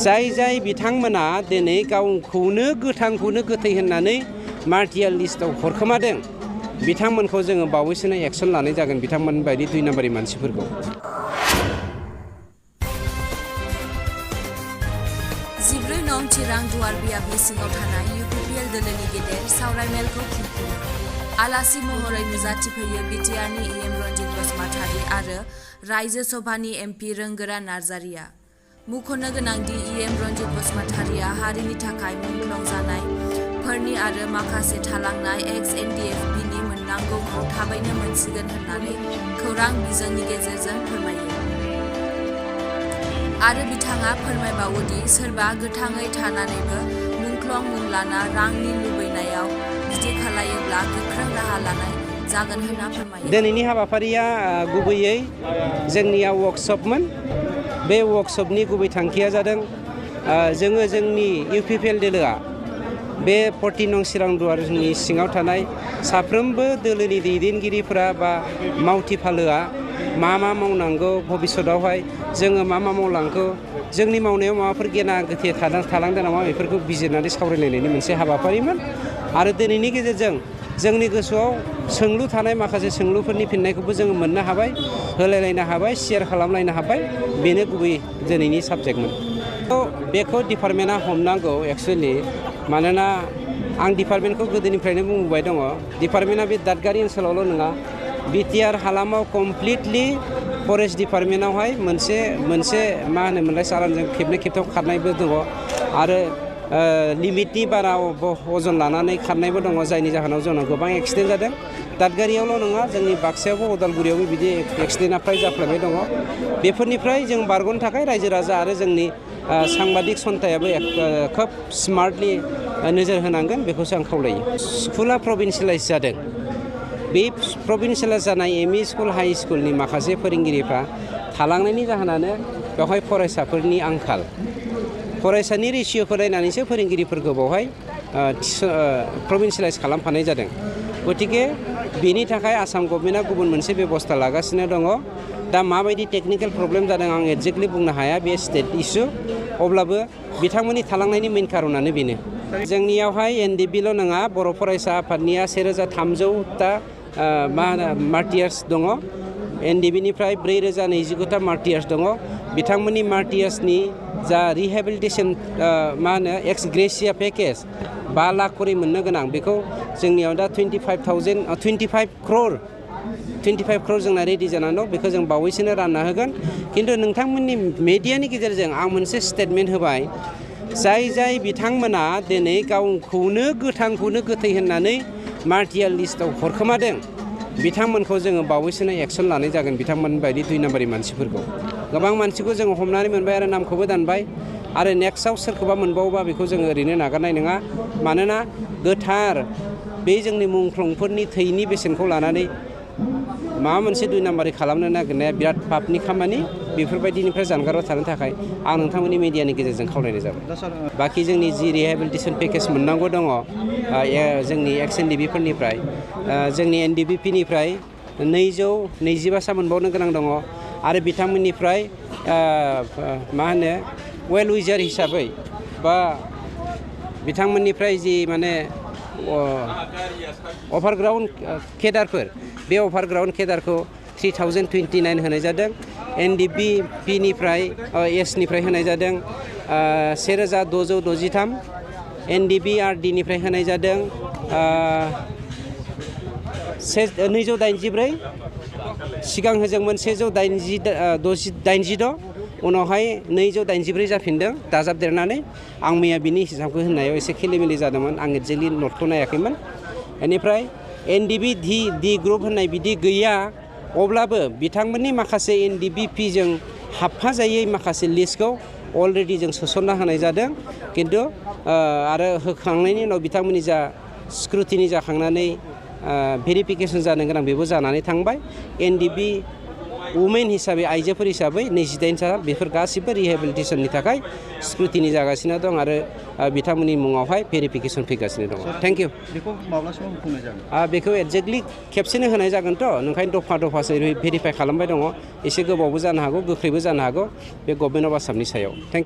जाय बिथांमोना दिनै गावखौनो गोथांखौनो गोथै होननानै मार्टियाल लिस्टआव हरखोमादों बिथांमोनखौ जोङो बावैसोनो एक्सन लानाय जागोन बिथांमोन बायदि 2 नाम्बारि मानसिफोरखौ। 14 नं चिरां दुवार बियाबनि सिङाव थानाय UPPL दोलोनि गेदेर सावरायमेलखौ खुंफुङो। आलासि महरै नुजाथिफैयो बिटिआरनि EM रन्जित बसुमतारी आरो रायजो सभानि MP रोंगोरा नार्जारिया। मुंख'नो गोनांदि EM रन्जित बसुमतारीया हारिनि थाखाय मुंख्लं जानायफोरनि आरो माखासे थालांनाय ex-NDFBनि मोननांगौखौ थाबैनो मोनसिगोन होननानै खौरां बिजोंनि गेजेरजों फोरमायो। आरो बिथाङा फोरमायबावोदि सोरबा गोथाङै थानानैबो मुंख्लं मुं लाना रांनि लुबैनायाव बिदि खालायोब्ला गोख्रों राहा लानाय जागोन होनना फोरमायो। दिनैनि हाबाफारिया गुबैयै जोंनिया वर्कशपमोन। बे वर्कशपनि गुबै थांखिया जादों जोङो जोंनि UPPL दोलोआ बे 14 नं चिरां दुवारनि सिङाव थानाय साफ्रोमबो दोलोनि दैदेनगिरिफोरा बा मावथि फालोआ मा मावनांगौ भबिष्यतआवहाय जोङो मा मावलांखो जोंनि मावनायाव माबाफोर गेना गोथे थालांदों नामा बेफोरखौ बिजिरनानै सावरायलायनायनि मोनसे हाबाफारिमोन। आरो दिनैनि गेजेरजों जोंनि गोसोआव सोंलु थानाय माखासे सोंलुफोरनि फिननायखौबो जोङो मोननो हाबाय, होलायलायनो हाबाय, शेयार खालामलायनो हाबाय। बेनो गुबै दिनैनि साबजेक्टमोन। बेखौ डिपार्टमेन्टआ हमनांगौ एक्सुवेलि, मानोना आं डिपार्टमेन्टखौ गोदोनिफ्रायनो बुंबोबाय दङ। डिपार्टमेन्टआ बे दादगारि ओनसोलावल' नङा, बिटिआर हालामाव कमप्लिटलि फरेस्ट डिपार्टमेन्टआवहाय मोनसे मा होनोमोनलाय चालानजों खेबनै खेबथाम खारनायबो दङ आरो लिमिटनि बारा अजन लानानै खारनायबो दङ, जायनि जाहोनाव जोंनाव गोबां एक्सिडेन्ट जादों। दादगारियावल' नङा, जोंनि बाक्सायावबो उदालगुरियावबो बिदि एक्सिडेन्टआ फ्राय जाफ्लेबाय दङ। बेफोरनिफ्राय जों बारग'नो थाखाय रायजो राजा आरो जोंनि सांबादिक सन्थायाबो खोब स्मार्टलि नोजोर होनांगोन, बेखौसो आं खावलायो। स्कुला प्रभिन्सियेलाइज जादों। बे प्रभिन्सियेलाइज जानाय एमइ स्कुल, हाइ स्कुलनि माखासे फोरोंगिरिफ्रा थालांनायनि जाहोनानो बेवहाय फरायसाफोरनि आंखाल। फरायसानि रेसिय'खौ नायनानैसो फोरोंगिरिफोरखौ बेवहाय प्रभिन्सियेलाइज खालामफानाय जादों। गतिके बेनि थाखाय आसाम गभर्नमेन्टआ गुबुन मोनसे बेबस्था लागासिनो दङ। दा माबायदि टेकनिकेल प्रब्लेम जादों आं एक्जेक्टलि बुंनो हाया, बे स्टेट इसु। अब्लाबो बिथांमोननि थालांनायनि मेइन कारनानो बेनो। जोंनियावहाय NDBल' नङा, बर' फरायसा आफादनिया 1300ता मार्टियार्स दङ। NDBनिफ्राय 4029ता मार्टियार्स दङ। बिथांमोननि मार्टियार्सनि जा रिहेबिलिटेसन एक्स ग्रेसिया पेकेज 5 लाख करि मोननो गोनां, बेखौ जोंनियाव दा 25 क्र'र जोंना रेडि जानानै दं। बेखौ जों बावैसोनो रानना होगोन। खिन्थु नोंथांमोननि मेडियानि गेजेरजों आं मोनसे स्टेटमेन्ट होबाय, जाय बिथांमोना दिनै गावखौनो गोथांखौनो गोथै होननानै मार्टियाल लिस्टआव हरखोमादों बिथांमोनखौ जोङो बावैसोनो एक्सन लानाय जागोन बिथांमोन बायदि 2 नाम्बारि मानसिफोरखौ। गोबां मानसिखौ जोङो हमनानै मोनबाय आरो नामखौबो दानबाय, आरो नेक्स्टआव सोरखौबा मोनबावोबा बेखौ जोङो ओरैनो नागारनाय नङा। मानोना गोथार बे जोंनि मुंख्लंफोरनि थैनि बेसेनखौ लानानै माबा मोनसे 2 नाम्बारि खालामनो नागिरनाया बिराद पापनि खामानि। बेफोरबायदिनिफ्राय जानगाराव थानो थाखाय आं नोंथांमोननि मिडियानि गेजेरजों खावलायनाय जाबाय। बाखि जोंनि जि रिहेबिलिटेसन पेकेज मोननांगौ दङ जोंनि ex-NDBफोरनिफ्राय, जोंनि NDBPनिफ्राय 225सा मोनबावनो गोनां दङ। आरो बिथांमोननिफ्राय वेल विजार हिसाबै बा बिथांमोननिफ्राय जि अभारग्राउन्ड केडारफोर, बे अभारग्राउन्ड केडारखौ 3029 होनाय जादों। NDBPनिफ्राय एसनिफ्राय होनाय जादों 1663, NDBRDनिफ्राय होनाय जादों 284, सिगां होजोंमोन 186, उनावहाय 284 जाफिनदों दाजाबदेरनानै। आं मैया बिनि हिसाबखौ होननायाव एसे खेलिमेलि जादोंमोन, आं एक्जेक्टलि नटखौ नायाखैमोन। बेनिफ्राय NDB D ग्रुप होननाय बिदि गैया, अब्लाबो बिथांमोननि माखासे NDBPजों हाबफाजायै माखासे लिस्टखौ अलरेडि जों सोसनना होनाय जादों। खिन्थु आरो होखांनायनि उनाव बिथांमोननि जा स्क्रुटिनि जाखांनानै भेरिफिकेसन जानो गोनां बेबो जानानै थांबाय। NDB वुमेन हिसाबै, आइजोफोर हिसाबै 28सा, बेफोर गासिबो रिहेबिलिटेसननि थाखाय स्क्रुटिनि जागासिनो दं आरो बिथांमोननि मुङावहाय भेरिफिकेसन फैगासिनो दङ। Thank you. बेखौ माब्लासिम होफुंनाय जागोन? बेखौ एक्जेक्टलि खेबसेनो होनाय जागोनथ', ओंखायनो दफासो भेरिफाइ खालामबाय दङ। एसे गोबावबो जानो हागौ, गोख्रैबो जानो हागौ, बे गभर्नमेन्ट अफ आसामनि सायाव। Thank you.